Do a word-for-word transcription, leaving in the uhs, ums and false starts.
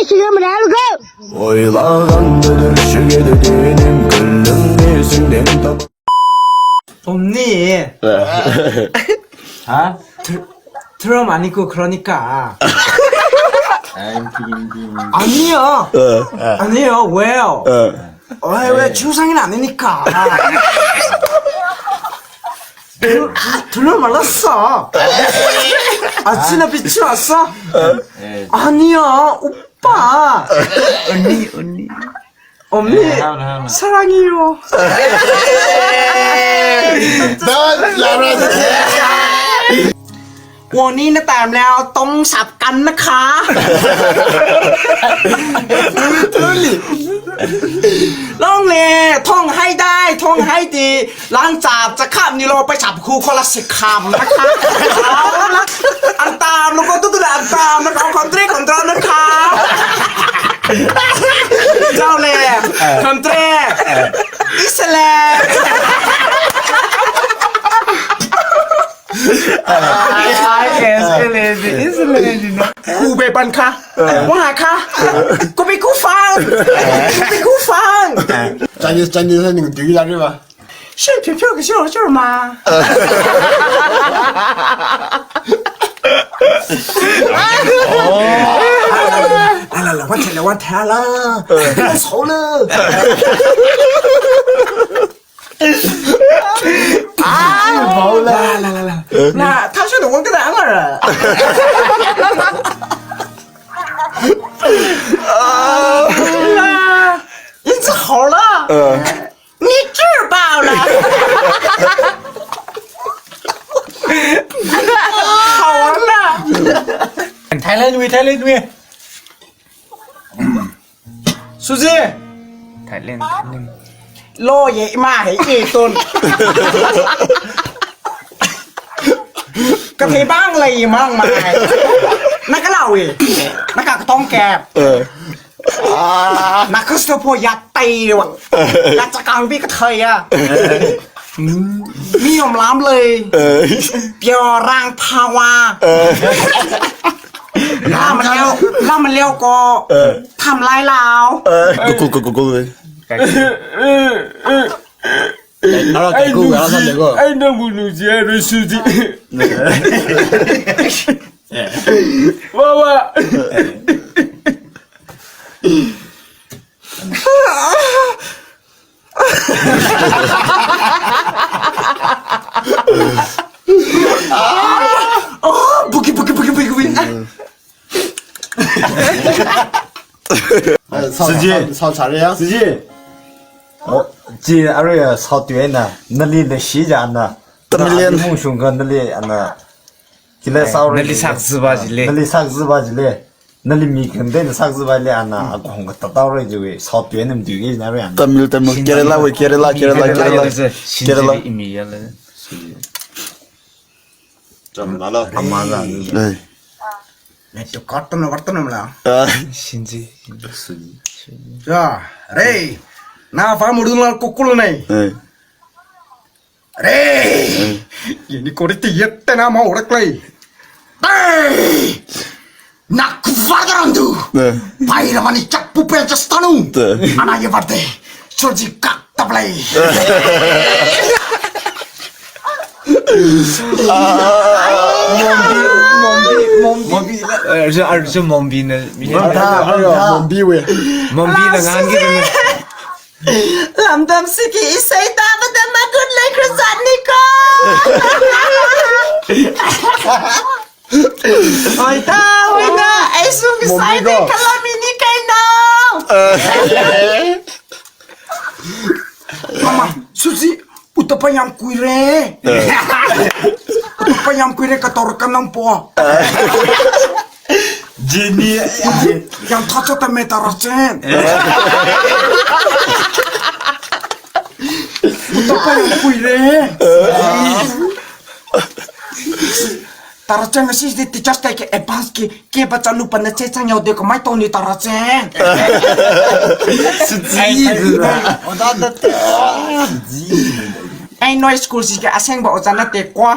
Siga manalu ko. Oilaganda dershigede denim küllüm nesin den tap. Omni. Ha? Tr-, Trum Aniku Chronica. Aniya. Aniya, well. Oi, we, chusang na ni ka. Tru-, tru-, truma lasa. Achina pichu asa. Aniya, upa. Oni, oni. Omni, eh, hana, hana. Sarangiyo. Dan, lara. Woni na tam leo tong sap kan na ka. Truly. Long le, thong hai dai, thong hai di. Lang chap cha kham ni lo pai chap khu khola si kham na ka. An tam lo ko tu tu an tam na ka, country, country na ka. Jao le, country. Isle. Ai, ai, escalate, escalate, no. Ku be ban ka. Wa ka. Ku be ku fang. Ku be ku fang. Chinese, Chinese ni tu ya riba. Sure, sure, sure, sure, sure, ma. La, la, la, what the, what the, la. That's all. Ah, la, la, la, la. Na, 他是龙王跟他二啊。 It's all. 你吃饱了。好玩了。 Thailand way, Thailand way. Suji. Thailand, Thailand. Lo ye ma he e ton. Ka thei bang lei mang mai. Na ka lau e. Na ka tong kep. Na Christopher ya tai wa. Na cha kang bi ka thai ya. Mi yom lam lei. Pyo rang phawa. Lam leo, lam leo ko. Tham lai lao. Google, Google, Google. Ara kaiku, ara san deko. Ai, nang bu nu jia ru su ji. Wa, wa. Oh, buki, buki, buki, buki, buki. Suji. Sao, sao, sao, sao, ya. Suji. Oh, chi arui ya sao tu ena. Nali le shi ja na. Tamilian. Na mung shung ka nali ana. Kila sao re. Nali sak ziba ji le. Nali sak ziba ji le. Nali mi kan de sak ziba le ana. Akong ka tatao re ji we. Sao tu ena mdu ge na re ana. Tamil, Tamil. Kerala we, Kerala, Kerala, Kerala. Kerala. Imi ya le. Suji. Cham nala. Amala. Ai. Netu kartana kartana mala. Ah. Shinji. Shinji. Ya, re. Na fa mudun la kukul nai. Ai. Re. Ini kori ti yet na ma orak lai. Ai. Nak vardarandu. Ai. Pai ramani chak pupel chastanu. Ai. Ana ye varde. Soji kak tablai. Mombi, Mombi, Mombi. Mombi. Eh, arja, arja Mombi na. Mombi. Mombi we. Mombi na ngan ki na. Lamdam siki isai ta madam madun le krasat ni ko. Oi ta, oi ta, ai sung sai de kalamini kai no. Mama, Suji, uttapam yam kuire. Uttapam yam kuire ka tor ka nang po. Jini. Yang thacha ta me tarachen. Uttapam yam kuire. Tarachen si di teachers te ke advance ke, ke bacha lu pana che chang yau de ko mai tong ni tarachen. Suji. Ai, ai, ai. Oda da. Ai, noi school si ke aseng ba oja na te kwa.